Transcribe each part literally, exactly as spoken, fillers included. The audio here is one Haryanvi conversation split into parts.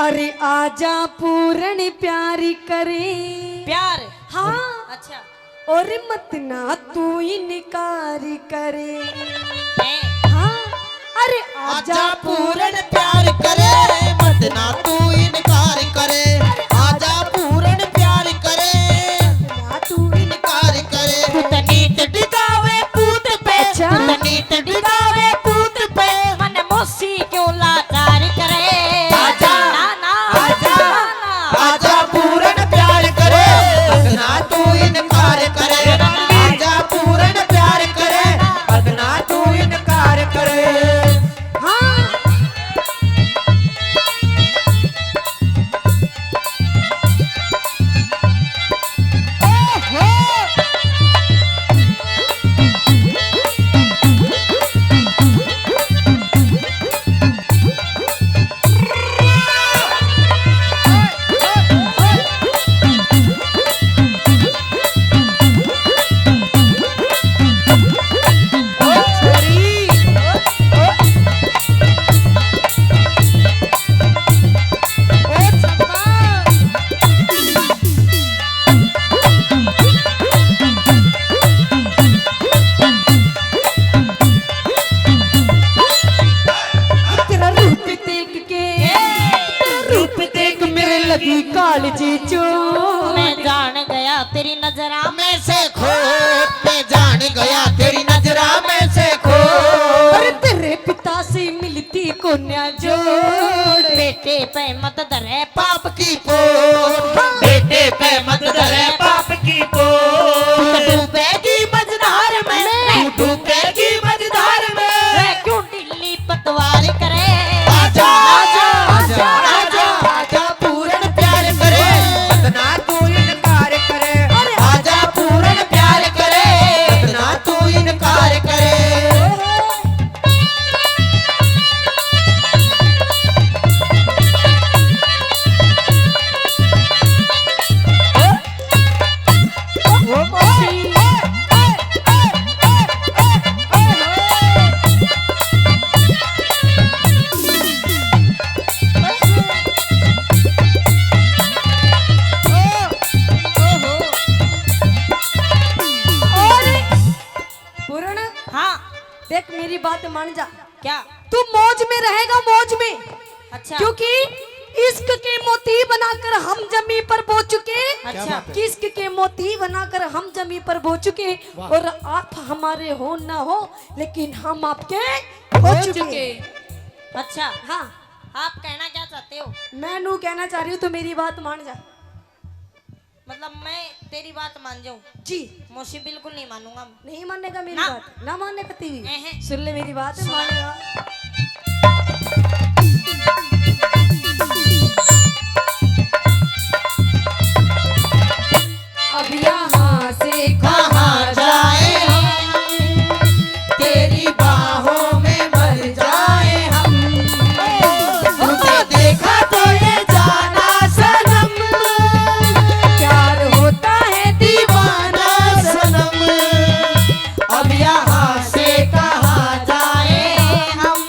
अरे आजा पूरण प्यार करे। प्यार? हाँ। अच्छा। और मत ना तू इनकार करे। हैं? हाँ। अरे आजा आजा पूरण प्यार करे, मत ना तू इनकार करे। आजा पूरण प्यार करे, मत ना तू इनकार करे। तू तनीत डिगावे पूत पे, अच्छा। तू तनीत डिगावे पूत पे। मन मौसी क्यों लाचार करे? आजा, ना, ना, आजा, ना, ना। आजा पूरण प्यार करे, अदना तू इनकार करे। आजा पूरण प्यार करे, अदना तू इनकार करे। हाँ। तेरा रूप देख के, रूप देख मेरे लगी कालजी चोट। मैं जान गया तेरी नजरा में से खोट, मैं जान गया तेरी नजरा में से खोट। अरे तेरे पिता से मिलती कोन्या जोड़। बेटे पे मत धरे पाप की पोर, बेटे पे मत धरे पाप की पोर। तू डूबेगी मझधार में, तू डूबेगी मझधार में। क्यों दिल्ली पतवार करे? आजा, आजा, आजा, आजा, आजा, पूरण प्यार करे, अदना तू इनकार करे। आजा पूरण प्यार करे, अदना तू इनकार करे। पूर्ण, हाँ। देख, मेरी बात मान जा। क्या? तू मौज में रहेगा, मौज में। अच्छा। क्योंकि इश्क के मोती बनाकर हम जमी पर बो चुके। अच्छा। क्या बात है? इश्क के मोती बनाकर हम जमी पर बो चुके। वाह। और आप हमारे हो ना हो, लेकिन हम आपके हो हो चुके। चुके। अच्छा। हाँ। आप कहना क्या चाहते हो? मैं नू कहना चाह रही हूँ, तू मेरी बात मान जा। मतलब, मैं तेरी बात मान जाऊं? जी। मौसी, बिल्कुल नहीं मानूंगा। नहीं मानेगा मेरी ना। बात? ना माने कती भी। एहे। सुन ले मेरी बात, सुन। मानेगा। अब यहाँ से कहाँ जाए हम, तेरी बाहों में मर जाए हम। तुझे देखा तो ये जाना सनम, प्यार होता है दीवाना सनम। अब यहाँ से कहाँ जाए हम,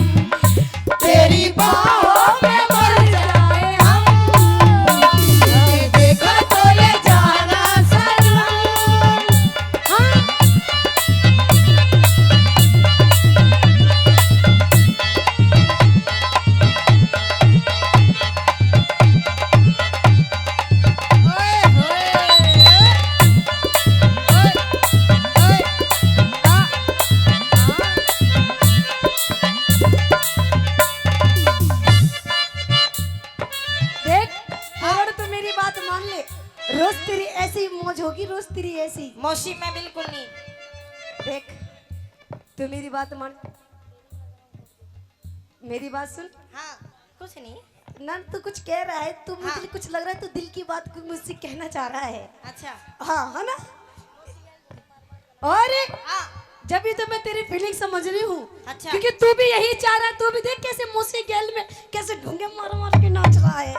तेरी बाहों में मर जाए हम। तुझे देखा तो ये जाना सनम। हाँ। देख, पूरण, तू मेरी बात मान ले। रोज तेरी ऐसी मौज होगी, रोज तेरी ऐसी। मौसी, मैं बिल्कुल नहीं। देख, तू मेरी बात मान, मेरी बात सुन। हाँ, कुछ नहीं। ना, तू कुछ कह रहा है, तू मुझे हाँ। कुछ लग रहा है, तू दिल की बात को मुझसे कहना चाह रहा है। अच्छा। हाँ, है ना? और हाँ। जब ही तो मैं तेरी फीलिंग समझ रही हूँ। अच्छा। क्योंकि तू भी यही चाह रहा है, तू भी देख कैसे मौसी गैल में कैसे ढूंगे मार मार के नाच रहा है।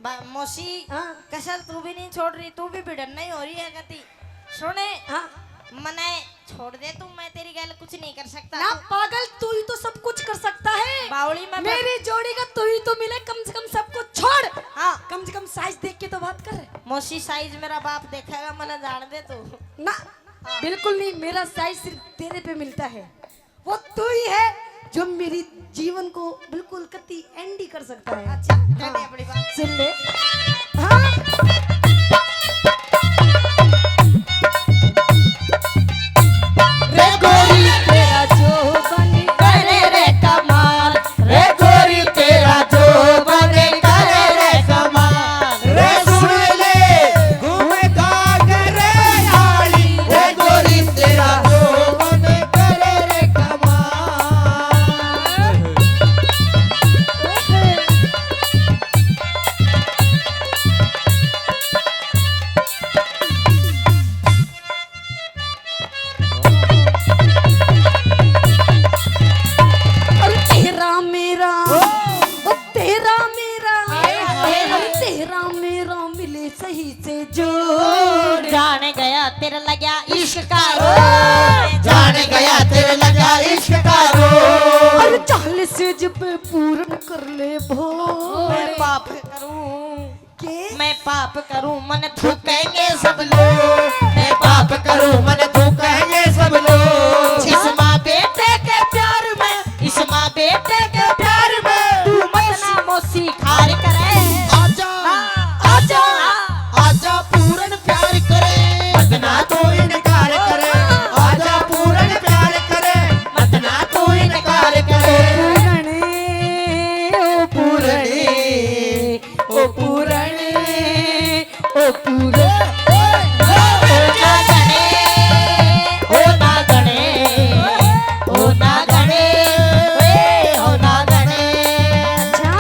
बा-, मौसी, हाँ। कसल तू भी नहीं छोड़ रही, तू भी भिड़न नहीं हो रही है कती। सुने, हाँ। मने छोड़ दे तू, मैं तेरी गैल कुछ नहीं कर सकता। ना तू पागल, तू ही तो सब कुछ कर सकता है। बावली में मेरी जोड़ी का तू ही तो मिले, कम से कम सब कुछ कम से कम साइज देख के तो बात कर। मौसी, साइज मेरा बाप देखेगा, मने जान दे तू। ना, बिल्कुल नहीं, मेरा साइज सिर्फ तेरे पे मिलता है। वो तू ही है जो मेरी जीवन को बिल्कुल कति एंडी कर सकता है। अच्छा, कर दे अपनी बात। सुन ले। हाँ। रे गोरी तेरा जो बन करे रे कमाल, रे गोरी तेरा जो बन करे रे कमाल। रे सुन ले, घूम का करे आली, रे गोरी तेरा जो बन करे रे कमाल। और तेरा मेरा, ओ तेरा मेरा, आए, आए। और तेरा मेरा मिले सही से जोड़। जान गया तेरे लग्या इश्क का रोग। जान गया तेरे लग्या इश्क का रोग। और चालीस जब पूर्ण कर ले भोर। मैं पाप करूं। के? मैं पाप करूं, मन थूकेंगे सब लोग। मैं पाप करूं, मन थूकेंगे सब लोग। इस माँ बेटे के प्यार में, इस माँ बेटे के प्यार में तू मत ना मौसी खार करे। आजा, हाँ। आजा, हाँ। आजा पूरन प्यार करे, मत ना तू इनकार करे। आजा पूरन प्यार करे, मत ना तू इनकार करे। ओ पूरन, ओ पूरन, ओ पूरन, ओ नागणे, ओ नागणे, ओ नागणे, ओ नागणे। अच्छा।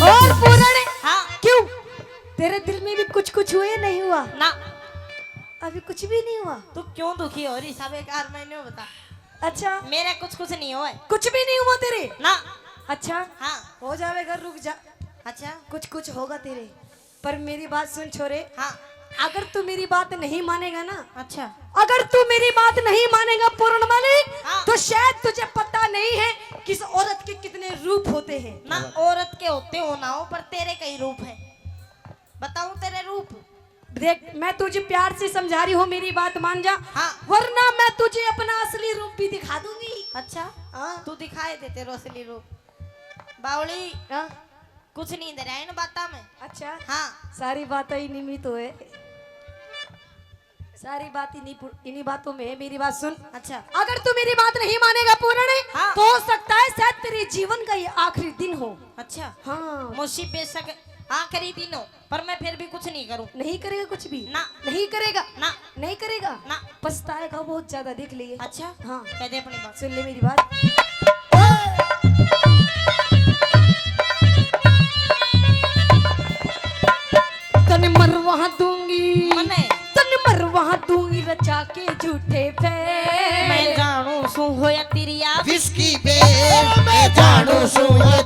और पूरण, हाँ। क्यों? तेरे दिल में भी कुछ कुछ हुए, नहीं हुआ? ना। अभी कुछ भी नहीं हुआ? तू क्यों दुखी हो रही? सब एक आध महीने बता। अच्छा। मेरे कुछ कुछ नहीं हुआ है। कुछ भी नहीं हुआ तेरे? ना। अच्छा। हाँ। हो जावेगा, रुक जा। अच्छा। कुछ कुछ होगा तेरे, पर मेरी बात सुन छोरे। हाँ। अगर तू मेरी बात नहीं मानेगा ना, अच्छा। अगर तू मेरी बात नहीं मानेगा पूरण मालिक, हाँ। तो शायद तुझे पता नहीं है कि इस औरत के कितने रूप होते हैं। ना, औरत के होते हो ना हो, पर तेरे कई रूप है। बताऊं तेरे रूप? देख, मैं तुझे प्यार से समझा रही हूँ, मेरी बात मान जा, हाँ। वरना मैं तुझे अपना असली रूप भी दिखा दूंगी। अच्छा, हाँ। तू दिखाए दे तेरा असली रूप। बावली, हाँ। कुछ नहीं दे रहा है इन बातों में। अच्छा, हाँ। सारी बातें इन्हीं में तो है, सारी बात इन्हीं पु-, इन्हीं बातों में है। मेरी बात सुन। अच्छा। अगर तू मेरी बात नहीं मानेगा पूरण, हाँ। तो हो सकता है शायद तेरे जीवन का ये आखिरी दिन हो। अच्छा। हाँ। मौसी, बेशक आखिरी दिन हो, पर मैं फिर भी कुछ नहीं करूँ। नहीं करेगा कुछ भी? ना। नहीं करेगा? ना। नहीं करेगा? ना। पछताएगा बहुत ज्यादा, देख लिए। अच्छा? हाँ। कह दे अपनी बात। सुन ले मेरी बात। तन मरवा दूंगी, मने? तन मरवा दूंगी रचा के झूठे फेर। मैं जानू सू होया तेरी या विस्की बेर, मैं जानू सू होया